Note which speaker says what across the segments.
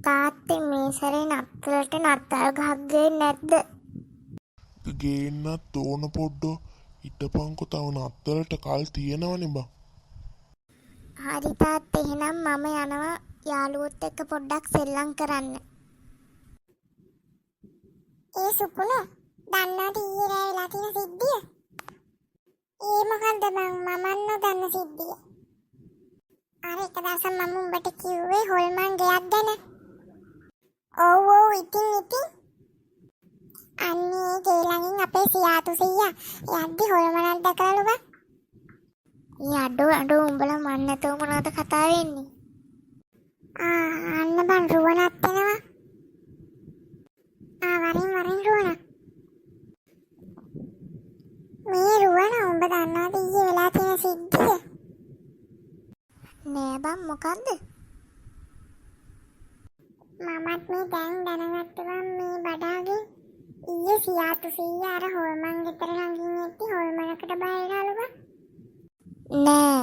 Speaker 1: තාත්තේ, මේ සැරේ නත්තලට නත්තල් ගහක් ගේන්නේ නැද්ද?
Speaker 2: ගේන්නත් ඕන පොඩ්ඩෝ. හිටපන්කො, තව නත්තලට කල් තියෙනවනේ බං.
Speaker 1: හරි තාත්තේ, එහෙනම් මම යනවා යාළුවොත් එක්ක පොඩ්ඩක් සෙල්ලම් කරන්න.
Speaker 3: ඒ සුපුනෝ, දන්නවද ඊයේ රෑ වෙලා තියෙන සිද්ධිය? ඒ මොකද්ද බං, මමත් නොදන්න සිද්ධිය? අර එක දවසක් මම උඹට කිව්වේ හොල්මන් ගෙයක් ගැන. ඔව් ඔව් ඉතින් ඉතින් අන්න ඒ ගේ ළඟින් අපේ සියාතු සීයා යද්දි හොල්මනක් දැකලාලු බං.
Speaker 1: ඒ අඩෝ අඩෝ, උඹලා මන් නැතුව මොනවද කතා වෙන්නේ?
Speaker 3: ආ, අන්න බං රුවනත් එනවා. ආ, වරින් වරින් රුවන. මේ රුවන, උඹ දන්නවද ඊයේ වෙලා තියෙන සිද්ධිය?
Speaker 1: නෑ බං, මොකද්ද?
Speaker 3: මමත් මේ දැන් දැනගත්තේ බං මේ බඩාගෙන්. ඊයේ සියාතු සීයා අර හොල්මන් ගෙදර ළඟින් එද්දි හොල්මනකට බය වෙලාලු බං.
Speaker 1: නෑ.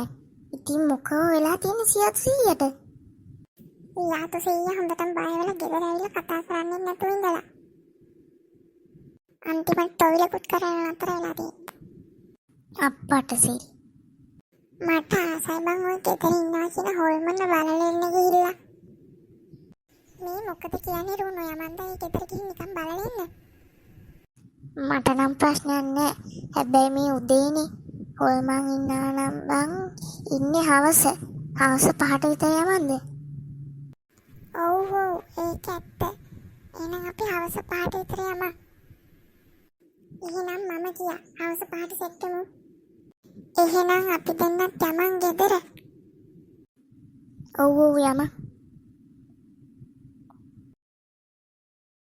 Speaker 1: ඉතින් මොකෝ වෙලා තියෙන්නේ සියාතු සීයට?
Speaker 3: සියාතු සීයා හොඳටම බය වෙලා ගෙදර ඇවිල්ලා කතා කරන්නේ නැතුව ඉඳලා. අන්තිමට ටොයිලකුත් කරලා නතර වෙලා තියෙන්නේ.
Speaker 1: අප්පට සිරි.
Speaker 3: මට ආසයි බං ඔය ගෙදර ඉන්නවා කියන හොල්මන බලලා එන්න ගිහිල්ලා. මේ මොකද කියන්නේ රුණෝ, යමන්ද ඒ ගෙදර ගිහින් නිකන් බලලා එන්න?
Speaker 1: මට නම් ප්‍රශ්නයක් නෑ. හැබැයි මේ උදේනේ. හොල්මන් ඉන්නවා නම් බං ඉන්නේ හවස. හවස 5ට විතර යමන්ද?
Speaker 3: ඔව් ඔව්, ඒක ඇත්ත. එහෙනම් අපි හවස 5ට විතර යමු. එහෙනම් මම ගියා. හවස 5ට සෙට් වෙමු. එහෙනම් අපි දෙන්නත් යමන් ගෙදර.
Speaker 1: ඔව් ඔව්, යමන්.